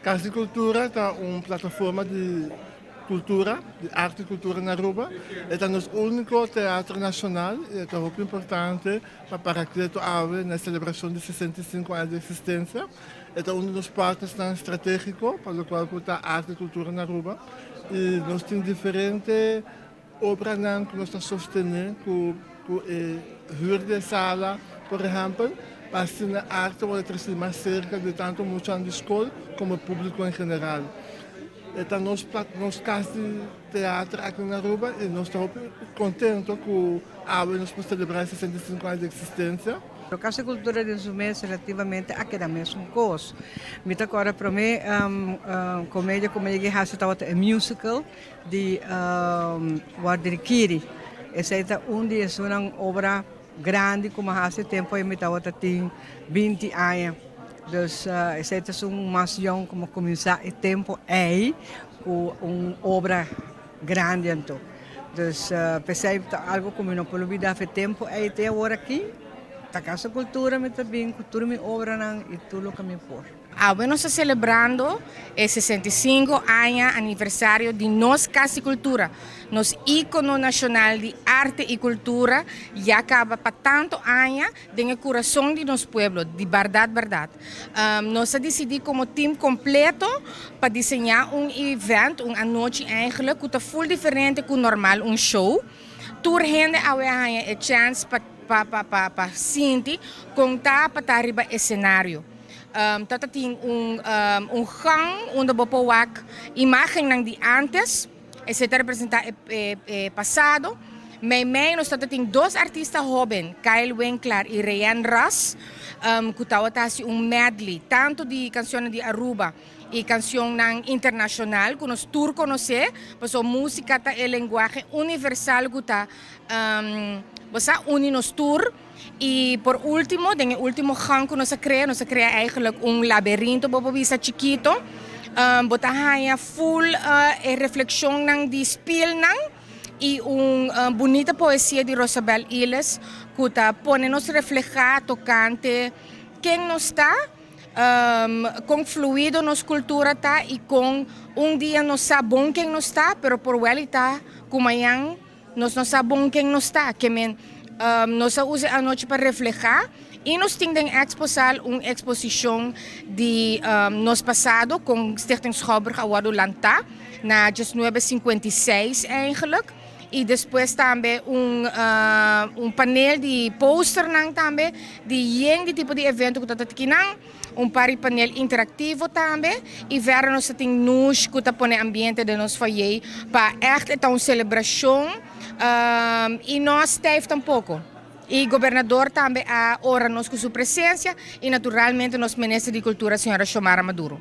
Cas di Cultura ta un plataforma di cultura, di arte y cultura na Aruba. E ta nos unico teatro nacional y e ta hopi importante pa Paracleto awe na e celebracion di 65 aña di existencia. E ta un di nos partnersnan strategico pa locual cu ta arte y cultura na Aruba y nos tin diferente obranan cu nos ta sostene cu cu e huur di e sala, por ehempel, pa asina arte worde treci mas cerca di tanto muchanan di scol como e publico en general. E ta nos nos cas di teatro aki na Aruba y nos ta hopi contento cu awe nos por celebra e 65 aña di existencia. Cas di Cultura den su mes relativamente a keda mesun cos. Mi ta corda prome comedia cu mi a yega haci tabata e musical di Wardirikiri. Esei ta un di esunnan obra grandi ku mi a hasi tempu ei mi tabata tin 20 aña. Dus esei ta esun mas yòn ku mi a kuminsá e tempu ei ku un obra grandi anto. Dus p'esei ta algu ku mi no por lubidá for e tempu ei te awor aki. Ta Casa Cultura mi ta bin ku tur mi obranan i tur loke mi por. Awe nos ta celebrando e 65 aña aniversario di nos Cas di Cultura, nos icono nacional di arte y cultura ya caba pa tanto aña den e curason di nos pueblo, di bardad bardad. Nos a dicidi como team completo pa diseña un event, un anochi eigenlijk cu ta full diferente cu normal un show. Tur hende awe a haña e chance pa pa pa pa sinti con ta pa ta riba escenario. Ta ta tin un un gang unda bo por wak imagennan di antes, esei ta representa e e e pasado. Meimei nos ta ta tin dos artista hoben, Kyle Winklaar i Rayanne Ras, ku tabata hasi un medley tantu di cancionnan di Aruba i cancionnan internacional ku nos tur konosé, pasobra músika ta e lenguahe universal ku ta bo sa uni nos tur. Y por ultimo, den e ultimo gang cu nos a crea, nos a crea eigenlijk un laberinto, bo por bisa chikito. Bo ta haya full e reflexionnan di spielnan y un bunita poesia di Rosabel Illes cu ta pone nos refleha tocante ken nos ta, con fluido nos cultura ta y con un dia nos sa bon ken nos ta, pero por wel y ta cu mañan nos no sa bon ken nos ta, ke men nos a usa e anochi pa reflehá i nos tin den Exposaal un eksposishon di nos pasado kon Stichting Schouwburg a wòrdu lantá na 1956 eigenlijk i despues tambe un un panel di posternan tambe di yen di tipo di evento ku ta ta kinan. Un par di panel interactivo tambe y verder nos ta tin nush cu ta pone ambiente den nos foyer pa echt e ta un celebracion y no stijf tampoco. Y Gobernador tambe a honra nos cu su presencia y naturalmente nos Minister di Cultura Señora Xiomara Maduro.